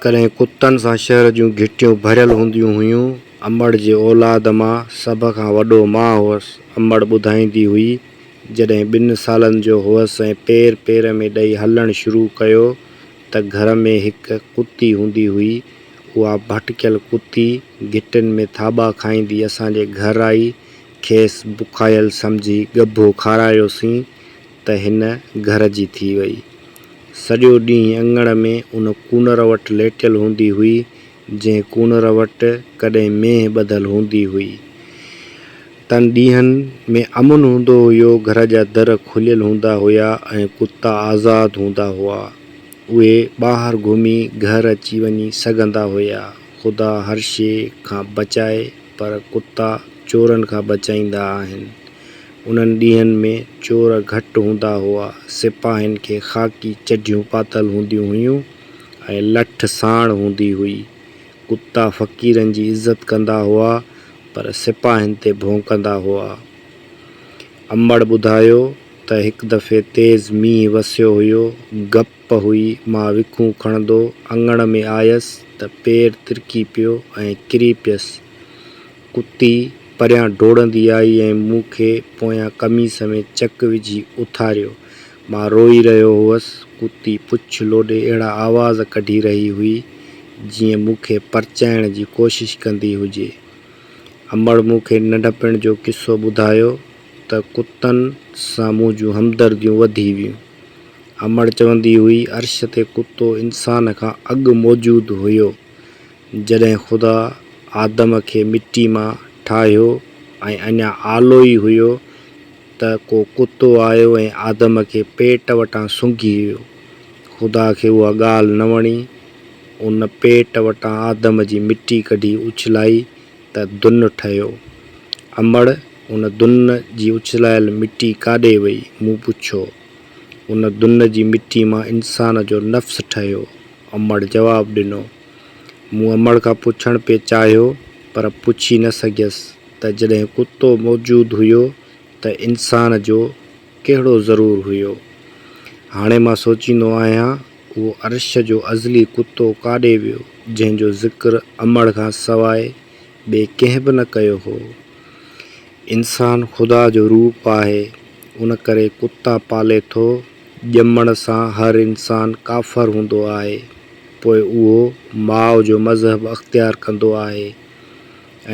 ڪڏهن ڪتن سان شهر جون گهٽيون ڀريل هونديون هيون. امڙ جي اولاد مان سڀ کان وڏو مان هئس. امڙ ٻڌائيندي هئي، جڏهن ٻن سالن جو هئس ۽ پير پير ۾ ڏئي هلڻ شروع ڪيو ته گهر ۾ هڪ ڪتي هوندي هئي. اها ڀٽڪيل ڪتي گهٽين ۾ ٿاٻا کائيندي اسان جي گهر آئي. کيس بکايل سمجهي ڳڀو کارايوسين ته هن گهر جي ٿي وئي. سڄو ڏينهن اڱڻ ۾ ان ڪونر وٽ ليٽيل هوندي هئي، جنهن ڪونر وٽ ڪڏهن مينهن ٻڌل هوندي هئي. تن ڏينهن ۾ امن هوندو هيو، گهر جا در کليل هوندا هيا ۽ ڪتا آزاد هوندا هئا. اهي ٻاهر گهمي گهر اچي وڃي سگهندا هيا. خدا هر شيء کان بچائي پر ڪتا چورن کان بچائيندا آهن. انهن ڏينهن ۾ چور گهٽ هوندا هئا. سپاهين کي خاڪي چڍيون پاتل هونديون هيون ۽ لٺ ساڻ هوندي هئي. ڪتا فقيرن جي عزت ڪندا هئا پر سپاهين تي ڀونڪندا هئا. امڙ ٻڌايو ته هڪ دفعي تيز مينهن وسيو هيو. گپ هئي. مان وکون کڻندو اڱڻ ۾ آيس ته پير ترڪي پيو ۽ ڪري پيس. ڪتي پريان ڊوڙندي آئي ۽ مون کي پويان قميص ۾ چڪ وجهي اٿاريو. مان روئي رهيو هئس. ڪتي پڇ لوڏي اهڙا آواز ڪڍي رهي هئي، جيئن مون کي پرچائڻ جي ڪوشش ڪندي هجي. امڙ مون کي ننڍپڻ جو قصو ٻڌايو ته ڪتن سان منهنجون همدرديون وڌي ويون. امڙ چوندي هئي، عرش تي ڪتو انسان کان اڳ موجود هيو. جڏهن خدا آدم کي مٽي مان ٺاهيو ۽ اڃا آلو ئي هيو ته ڪو ڪتو آيو ۽ آدم کي پيٽ وٽان سونگهي ويو. خدا کي اها ڳالهه نه وڻي. ان پيٽ وٽان آدم جي مٽي ڪڍي اڇلائي ته دن ٺهيو. امڙ، ان دن جي اڇلايل مٽي ڪاڏي وئي؟ مون پڇيو. ان دن جي مٽي مان انسان جو نفس ٺهيو. امڙ جواب ڏنو. مون امڙ کان پڇڻ پئي چاهيو پر پڇي نه سگهيس ته جڏهن ڪتو موجود هيو ته انسان جو ڪهڙو ضرور هيو. هاڻي مان سوچيندو آهيان اهو عرش جو ازلي ڪتو ڪاڏي ويو جنهن جو ذڪر امڙ کان سواء ٻئي ڪنهن به نه ڪيو هو. انسان خدا جو روپ آهي ان ڪري ڪتا پالي ٿو. ڄمڻ سان هر انسان ڪافر هوندو آهي، پوء اهو ماء جو مذهب اختيار ڪندو آهي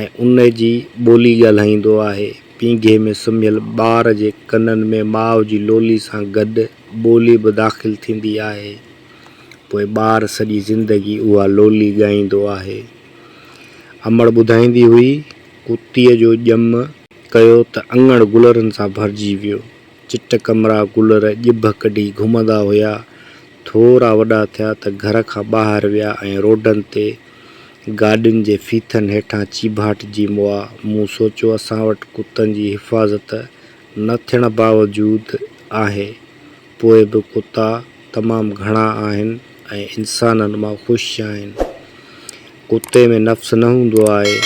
۽ ان جي ٻولي ڳالهائيندو آهي. پينگهي ۾ سمهيل ٻار جي ڪنن ۾ ماء جي لولي سان گڏ ٻولي به داخل ٿيندي آهي، پوء ٻار سڄي زندگي اها لولي ڳائيندو آهي. امڙ ٻڌائيندي هئي، ڪتيء جو ڄم ڪيو ته اڱڻ گلرن سان ڀرجي ويو. چٽ ڪمرا گلر ڄڀ ڪڍي گهمندا هيا. ٿورا وڏا ٿيا ته گهر کان ٻاهر ويا ۽ روڊن تي گاڏين جي ڦيٿن هيٺان چيڀاٽجي مئا. مون سوچيو اسان وٽ ڪتن جي حفاظت نه ٿيڻ باوجود آهي پوء به ڪتا تمام گهڻا آهن ۽ انسانن مان خوش آهن. ڪتي ۾ نفس نه هوندو آهي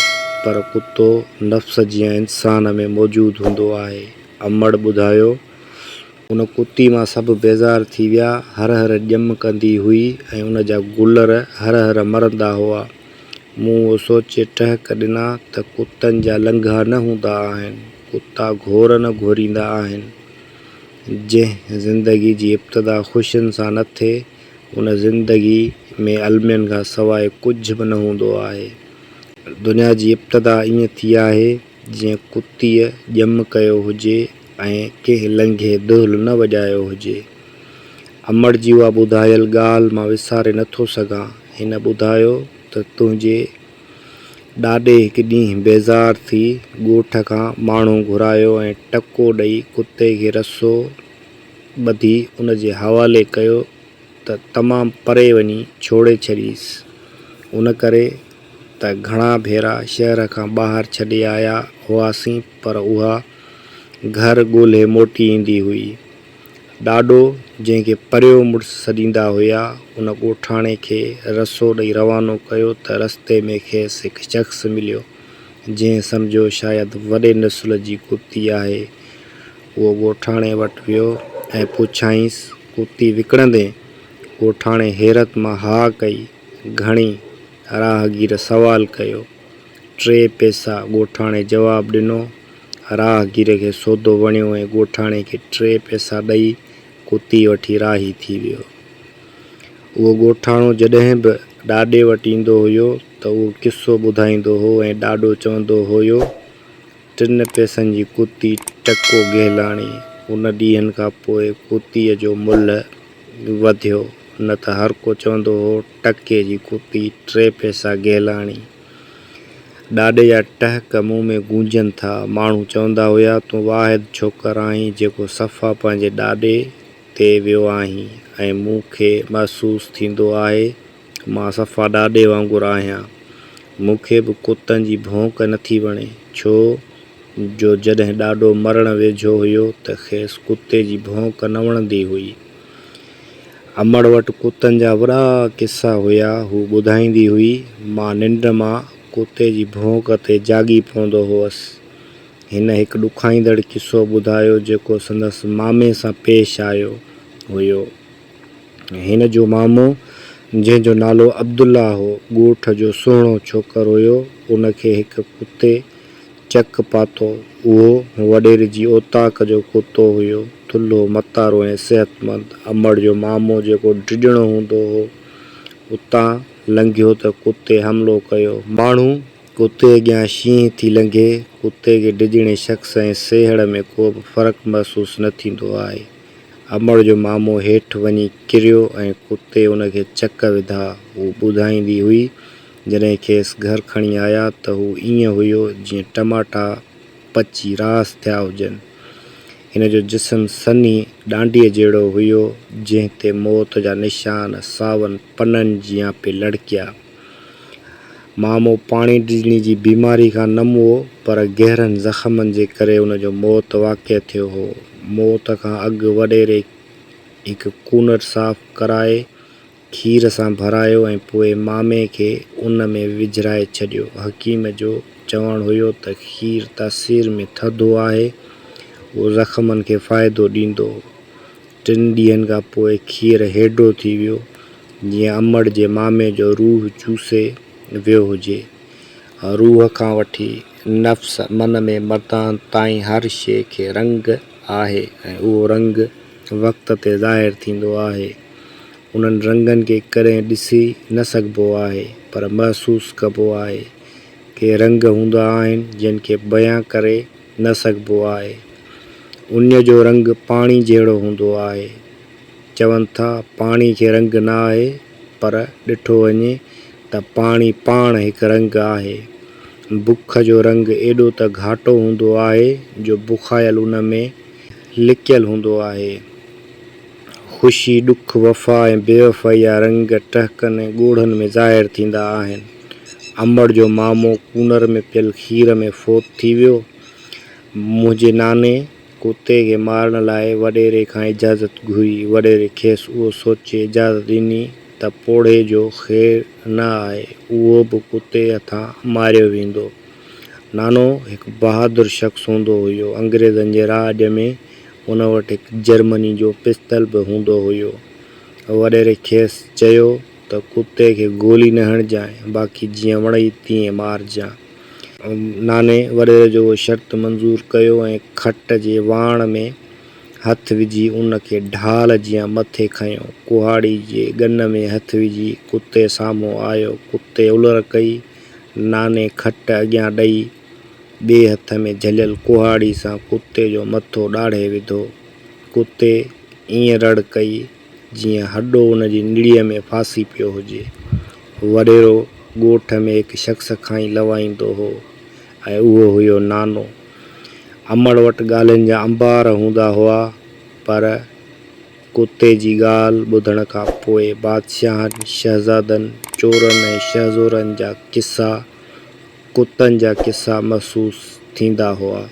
پر ڪتو نفس جيان انسان ۾ موجود هوندو آهي. امڙ ٻڌايو. ان ڪتي مان سڀ بيزار ٿي ويا. هر هر ڄم ڪندي هئي ۽ ان جا گلر هر هر مرندا هئا. مون اهو سوچي ٽهڪ ڏنا ته ڪتن جا لنگها نه هوندا آهن. ڪتا گهور نه گهوريندا آهن. جنهن زندگي جي ابتدا خوشين سان نه ٿئي، ان زندگي ۾ المين کان سواء ڪجهه به نه هوندو آهي. دنيا جي ابتدا ائين ٿي آهي، جيئن ڪتيء ڄم ڪيو هجي ۽ ڪنهن لنگهي دهل نه وڄايو هجي. امڙ جي اها ٻڌايل ڳالهه مان وساري نه ٿو سگهان. هن ٻڌايو ته تنهنجي ڏاڏي هڪ ڏينهن بيزار ٿي ڳوٺ کان ماڻهو گهرايو ۽ ٽڪو ڏئي ڪتي کي رسو ٻڌي ان جي حوالي ڪيو ته تمام پري وڃي ڇوڙي ڇڏيس. ان ڪري ته گهڻا ڀيرا شهر کان ٻاهر ڇڏي آيا هئاسين پر اها گهر ڳولهي موٽي ايندي هئي. ڏاڏو جنهن کي پريو مڙس سڏيندا هيا، ان ڳوٺاڻي کي رسو ڏئي روانو ڪيو ته رستي ۾ کيس هڪ شخص مليو، جنهن سمجهيو شايد وڏي نسل جي ڪتي آهي. اهو ڳوٺاڻي وٽ ويو ۽ پڇيائينس، ڪتي وڪڻندين؟ ڳوٺاڻي حيرت مان ها ڪئي. گهڻي؟ راهگير سوال ڪيو. ٽي پئسا، ڳوٺاڻي جواب ڏنو. راهگير کي سودو وڻيو ۽ ڳوٺاڻي کي ٽي پئسا ڏئي ڪتي وٺي راهي ٿي ويو. اهو ڳوٺاڻو جڏهن به ڏاڏي وٽ ايندو هيو ته اهو قصو ٻڌائيندو هو ۽ ڏاڏو چوندو هيو، ٽن پئسن جي ڪتي ٽڪو گهلاڻي. ان ڏينهن کان پوء ڪتيء جو ملهه وڌيو، نه ته هرڪو چوندو هو، ٽڪي جي ڪتي ٽي پئسا گهلاڻي. ڏاڏي جا ٽهڪ مون ۾ گونجن ٿا. ماڻهو چوندا هيا، تون واحد ڇوڪر آهين جيڪو صفا پنهنجي ڏاڏي تي ويو آهين ۽ مون کي محسوس ٿيندو آهي مان صفا ڏاڏي وانگر آهيان. مون کي به ڪتن جي ڀونڪ نٿي وڻي. ڇو جو جڏهن ڏاڏو مرڻ ويجهو هيو ته کيس ڪتي جي ڀونڪ نه وڻندي هئي. امڙ وٽ ڪتن جا وڏا قصا هيا. هو ٻڌائيندي هئي، مان ننڊ مان ڪتي جي ڀونڪ تي جاڳي پوندو هئس. هن هڪ ڏکائيندڙ قصو ٻڌايو جيڪو سندس مامي سان پيش آيو هيو. هن جو مامو، جنهن جو نالو عبدالله هو، ڳوٺ جو سهڻو ڇوڪر هيو. ان کي هڪ ڪتي چڪ پاتو. اهو وڏيري جي اوطاق جو ڪتو هيو. ٿلهو، متارو ۽ صحتمند. امڙ جو مامو جيڪو ڊڄڻو هوندو هو، اتان لنگهيو ته ڪتي حملو ڪيو. ماڻهو ڪتي اڳيان شينهن ٿي لنگهي. ڪتي کي ڊڄڻي شخص ۽ سيهڙ ۾ ڪو به فرق محسوس نه ٿيندو آهي. امڙ جو مامو هيٺ وڃي ڪريو ۽ ڪتي ان کي چڪ وڌا. هوء ٻڌائيندي هئي، جڏهن کيس گهر کڻي آيا ته هو ائين هيو جيئن ٽماٽا پچي راس ٿيا هجن. هن جو جسم سنهي ڏانڊيء جهڙو هيو، جنهن تي موت جا نشان ساون پنن جيان پئي لڙڪيا. مامو پاڻي ڊڄڻي جي بيماري کان نه مئو پر گهرن زخمن جي ڪري ان جو موت واقع ٿيو هو. موت کان اڳ وڏيري هڪ ڪونر صاف ڪرائي کير سان ڀرايو ۽ پوء مامي کي ان ۾ وجهرائي ڇڏيو. حڪيم جو چوڻ هيو ته کير تاثير ۾ ٿڌو آهي، اهو زخمن کي فائدو ڏيندو. ٽن ڏينهن کان پوء کير هيڊو ٿي ويو، جيئن امڙ جي مامي جو روح چوسي ويو هجي. روح کان وٺي نفس، من ۾ مردان تائين هر شيء کي رنگ آهي ۽ اهو رنگ وقت تي ظاهر ٿيندو آهي. انهن رنگن کي ڪڏهن ڏسي نه سگهبو آهي، پر محسوس ڪبو آهي. ڪي رنگ هوندا آهن، جن کي بيان ڪري نه سگهبو آهي. اڃ جو رنگ پاڻي جهڙو هوندو آهي. چون ٿا پاڻي کي رنگ نه آهي پر ڏٺو وڃي ته پاڻي پاڻ هڪ رنگ آهي. بک جو رنگ ايڏو ته گهاٽو هوندو آهي جو بکايل ان ۾ لڪيل هوندو آهي. خوشي، ڏک، وفا ۽ بيوفائي جا رنگ ٽهڪن ۽ ڳوڙهن ۾ ظاهر ٿيندا آهن. امڙ جو مامو ڪونر ۾ پيل کير ۾ فوت ٿي ويو. منهنجي ناني ڪتي کي مارڻ لاء وڏيري کان اجازت گهري. وڏيري کيس اهو سوچي اجازت ڏني ته پوڙهي جو خير نه آهي، اهو به ڪتي هٿان ماريو ويندو. نانو هڪ بهادر شخص هوندو هيو. انگريزن جي راڄ ۾ ان وٽ هڪ جرمني جو پستل به هوندو هيو. وڏيري کيس چيو ته ڪتي کي گولي نه هڻجانء، باقي جيئن وڻئي تيئن مارجان. ناني وڏيري جو اهو شرط منظور ڪيو ۽ کٽ جي واڻ ۾ هٿ وجهي ان کي ڍال جيان مٿي کنيو. ڪهاڙي جي ڳن ۾ هٿ وجهي ڪتي سامهون آيو. ڪتي الر ڪئي. ناني کٽ اڳيان ڏئي ٻئي هٿ ۾ جهليل ڪهاڙي سان ڪتي جو مٿو ڏاڙهي وڌو. ڪتي ائين رڙ ڪئي جيئن هڏو ان جي نڙيء ۾ ڦاسي پيو هجي. وڏيرو ڳوٺ ۾ هڪ شخص کان ئي لوائيندو هو ۽ اهو هيو نانو. امڙ وٽ ڳالهين جا انبار هوندا هئا، پر ڪتي جي ڳالهه ٻڌڻ کان پوء بادشاهن، شهزادن، چورن ۽ شهزورن جا قصا ڪتن جا قصا محسوس ٿيندا هئا.